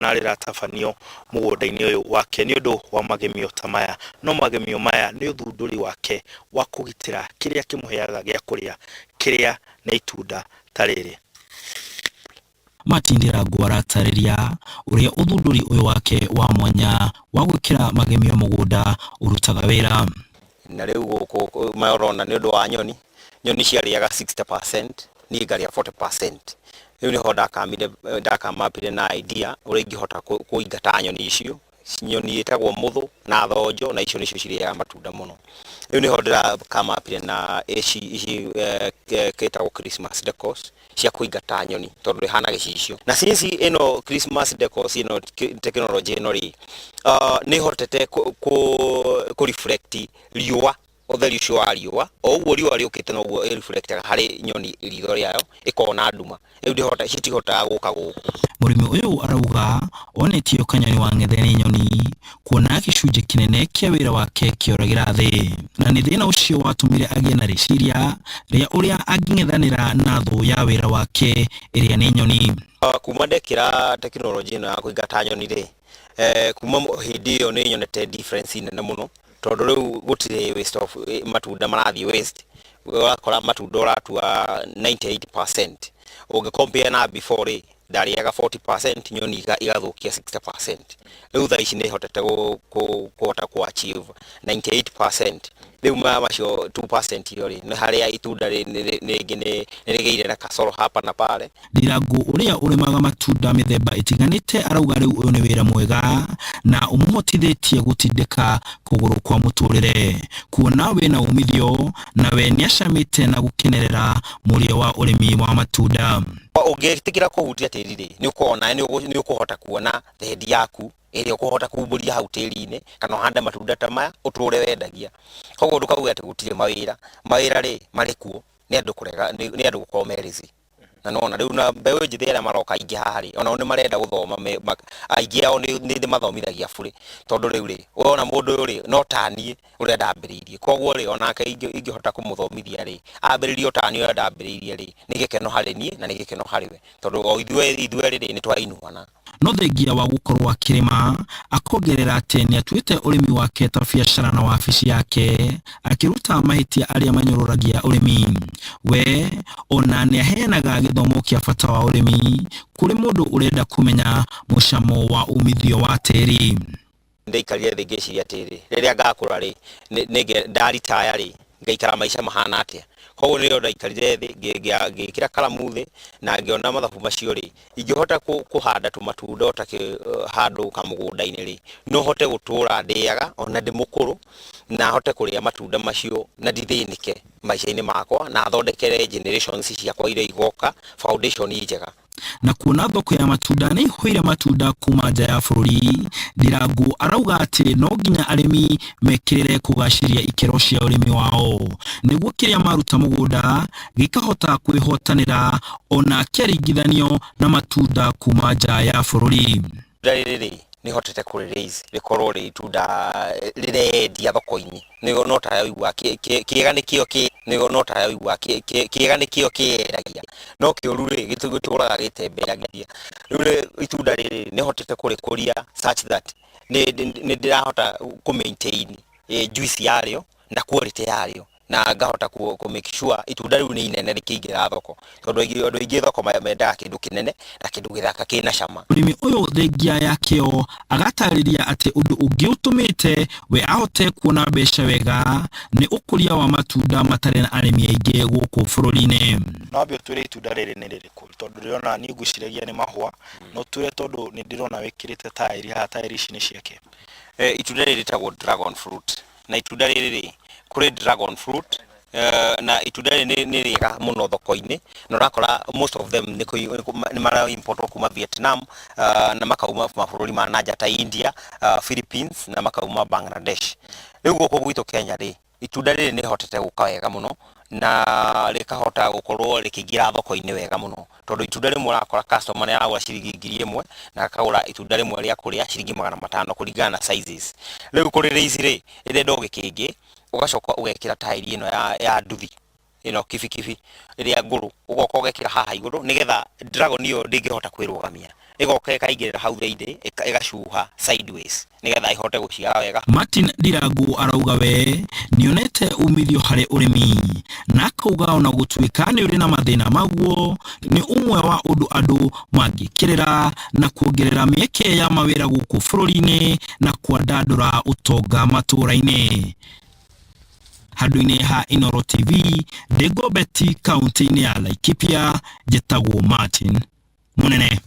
Igongona rĩratabanio mũgũnda-inĩ ũyũ wake nĩ ũndũ wa magemio ta maya. No magemio maya nĩ ũthundũri wake wa kũgitĩra kĩrĩa kĩmũheaga gĩa kũrĩa, kĩrĩa nĩ itunda ta rĩrĩ. Martin Ndirangu aratarĩria ũrĩa ũthundũri ũyũ wake wa mwanya wa gwĩkĩra magemio mũgũnda ũrutaga wĩra. Na rĩu gũkũ marona nĩ ũndũ wa nyoni, nyoni ciarĩaga 60%, niĩ ngarĩa 40%. Rĩu nĩho ndakamire ndakamapire na idea ũrĩa ingĩhota kũingata nyoni icio. Nyoni ĩtagwo mũthũ na thonjo, na icio nĩcio cirĩaga matunda mũno. Rĩu nĩho ndĩrakamapire na ici ici kĩtagwo Christmas decors cia kũingata nyoni tondũ ĩhana gĩcicio. Na since ĩno Christmas decors ĩno, technology ĩno rĩ, nĩ ĩhotete kũ reflect riũa, ũtheri ũcio wa riũa. O ũguo riũa rĩũkĩte, noguo ĩ reflectaga harĩ nyoni, ritho rĩayo ĩkona nduma. Rĩu ndĩhota, citihotaga gũka gũkũ. Mũrĩmi ũyũ arauga onetio kanyoni wa ng'ethe nĩ nyoni, kuona gĩcunjĩ kĩnene kĩa wĩra wake kĩoragĩra thĩ, na nĩ thĩna ũcio watũmire agĩe na rĩciria rĩa ũrĩa angĩng'ethanĩra na thũ ya wĩra wake ĩrĩa nĩ nyoni. Kuma ndekĩra tekinoronjĩ ĩno ya kũingata nyoni rĩ, kuma hĩndĩ ĩyo nĩ nyonete difference nene mũno, tondũ rĩu gũtirĩ waste of matunda marathiĩ waste. Ũrakora matunda ũratua 98%. Ũngĩ compare na before rĩ, ndarĩaga 40%, nyoni igathũkia 60%. Rĩu thaa ici nĩ hotete kũhota kũ achieve 98%. Rĩu maya macio 2% ĩyo rĩ, nĩ harĩa itunda rĩngĩ nĩ rĩgĩire na kasoro hapa na pale. Ndirangu ũrĩa ũrĩmaga matunda mĩthemba ĩtiganĩte arauga rĩu ũyũ nĩ wĩra mwega na ũmũhotithĩtie gũtindĩka kũgũrũ kwa mũtũrĩre, kuona wĩna umithio, na we nĩacamĩte na gũkenerera mũrĩo wa ũrĩmi wa matunda. Ũngĩtĩkĩra kũhutia tĩri rĩ, nĩ ũkona nĩ ũkũhota kuona thendi yaku ĩrĩa ũkũhota kumbũria hau tĩri-inĩ, kana ũhande matunda ta maya ũtũre wendagia. Koguo ndũkauge atĩ gũtirĩ mawĩra. Mawĩra rĩ, marĩ kuo, nĩ andũ kũrega, nĩ andũ gũkorwo me lazy. Na nona rĩu na mbeũ njĩthĩ arĩa maroka aingĩ haha rĩ, onao nĩ marenda gũthoma, aingĩ ao nĩ ndĩmathomithagia burĩ, tondũ rĩu rĩ, ũrona mũndũ ũyũ rĩ, no taniĩ ũrĩa ndambĩrĩirie. Koguo rĩ, onake ingĩhota kũmũthomithia rĩ, ambĩrĩrie o taniĩ ũrĩa ndambĩrĩirie rĩ, nĩ gĩkeno harĩ niĩ na nĩ gĩkeno harĩ we, tondũ o ithuĩ ithuerĩ rĩ, nĩ twainuana. No thengia wa gũkorwo akĩrĩma, akongerera atĩ nĩatuĩte ũrĩmi wake ta biacara na wabici yake, akĩruta mahĩtia arĩa manyũrũragia ũrĩmi. We ona nĩaheanaga gĩthomo kĩa bata wa ũrĩmi kũrĩ mũndũ ũrenda kũmenya mũcamo wa umithio wa tĩri. Ndaikarire thĩ ngĩciria atĩrĩrĩ, rĩrĩa ngakũra rĩ, ndaritaya rĩ, ngaikara maica mahana atĩa? Koguo nĩrĩo ndaikarire thĩ, ngĩkĩra karamu thĩ na ngĩona mathabu macio rĩ, ingĩhota kũhanda tũmatunda o ta handũ kamũgũnda-inĩ rĩ, no hote gũtũra ndĩaga ona ndĩ mũkũrũ, na hote kũrĩa matunda macio na ndithĩnĩke maica-inĩ makwa, na thondekere generations ciakwa iria igoka foundation njega. Na kuona thoko ya matunda nĩ ihũire matunda kuma nja ya bũrũri, Ndirangu arauga atĩ no nginya arĩmi mekĩrĩre kũgacĩria ikĩro cia ũrĩmi wao nĩguo kĩrĩa maruta mũgũnda gĩkahota kwĩhotanĩra ona kĩaringithanio na matunda kuma nja ya bũrũri. Itunda rĩrĩ rĩ, nĩ hotete kũ raise rĩkorwo rĩ itunda rĩrendia thoko-inĩ. No ta ũiguaga kĩega nĩkĩo no ta ũiguaga kĩega nĩkĩo kĩendagia, no kĩũru rĩ, gĩtũraga gĩtembeagia. Rĩu rĩ, itunda rĩrĩ nĩ hotete kũrĩkũria such that nĩ ndĩrahota kũ maintain juice yarĩo na quality yarĩo, na ngahota kũ make sure itunda rĩu nĩ inene rĩkĩingĩra thoko, tondũ andũ aingĩ thoko mendaga kĩndũ kĩnene na kĩndũ gĩthaka kĩna cama. Mũrĩmi ũyũ thengia ya kĩo agatarĩria atĩ ũndũ ũngĩ ũtũmĩte we ahote kuona mbeca wega nĩ ũkũria wa matunda matarĩ na arĩmi aingĩ gũkũ bũrũri-inĩ. No wambe ũtwĩre itunda rĩrĩ nĩ rĩrĩkũ, tondũ ndĩrona niĩ ngwĩciragia nĩ mahũa, no ũtwĩre tondũ nĩ ndĩrona wĩkĩrĩte taĩri haha, taĩri ici nĩ ciake? Itunda rĩrĩ rĩtagwo dragon fruit, na itunda rĩrĩ rĩ, kũrĩ dragon fruit, na itunda rĩrĩ nĩ rĩega mũno thoko-inĩ, na ũrakora most of them nĩ mara importwo kuma Vietnam, na makauma mabũrũri ma nanja ta India, Philippines na makauma Bangladesh. Rĩu gũkũ gwitũ Kenya rĩ, itunda rĩrĩ nĩ rĩhotete gũka wega mũno na rĩkahota gũkorwo rĩkĩingĩra thoko-inĩ wega mũno, tondũ itunda rĩmwe ũrakora customer nĩ aragũra ciringi 1000 na akagũra itunda rĩmwe rĩa kũrĩa ciringi 500 kũringana na sizes. Rĩu kũrĩ raici rĩ, rĩrenda o gĩkĩngĩ, ũgacoka ũgekĩra taĩri ĩno ya nduthi ĩno kibikibi ĩrĩa ngũrũ, ũgoka ũgekĩra haha igũrũ nĩgetha dragon ĩyo ndĩngĩhota kwĩrũgamia. Ĩgoka ĩkaingĩrĩra hau thĩinĩ, ĩgacuha sideways nĩgetha ĩhote gũciara wega. Martin Ndirangu arauga we nĩonete umithio harĩ ũrĩmi na akauga ona gũtuĩka nĩ ũrĩ na mathĩna maguo, nĩ ũmwe wa ũndũ andũ mangĩkĩrĩra na kuongerera mĩeke ya mawĩra gũkũ bũrũri-inĩ na kwandandũra ũtonga matũũra-inĩ. Handũ-inĩ ha Inooro TV, ndĩ Ngobeti kaunti-inĩ ya Laikipia, njĩtagwo Martin Mũnene.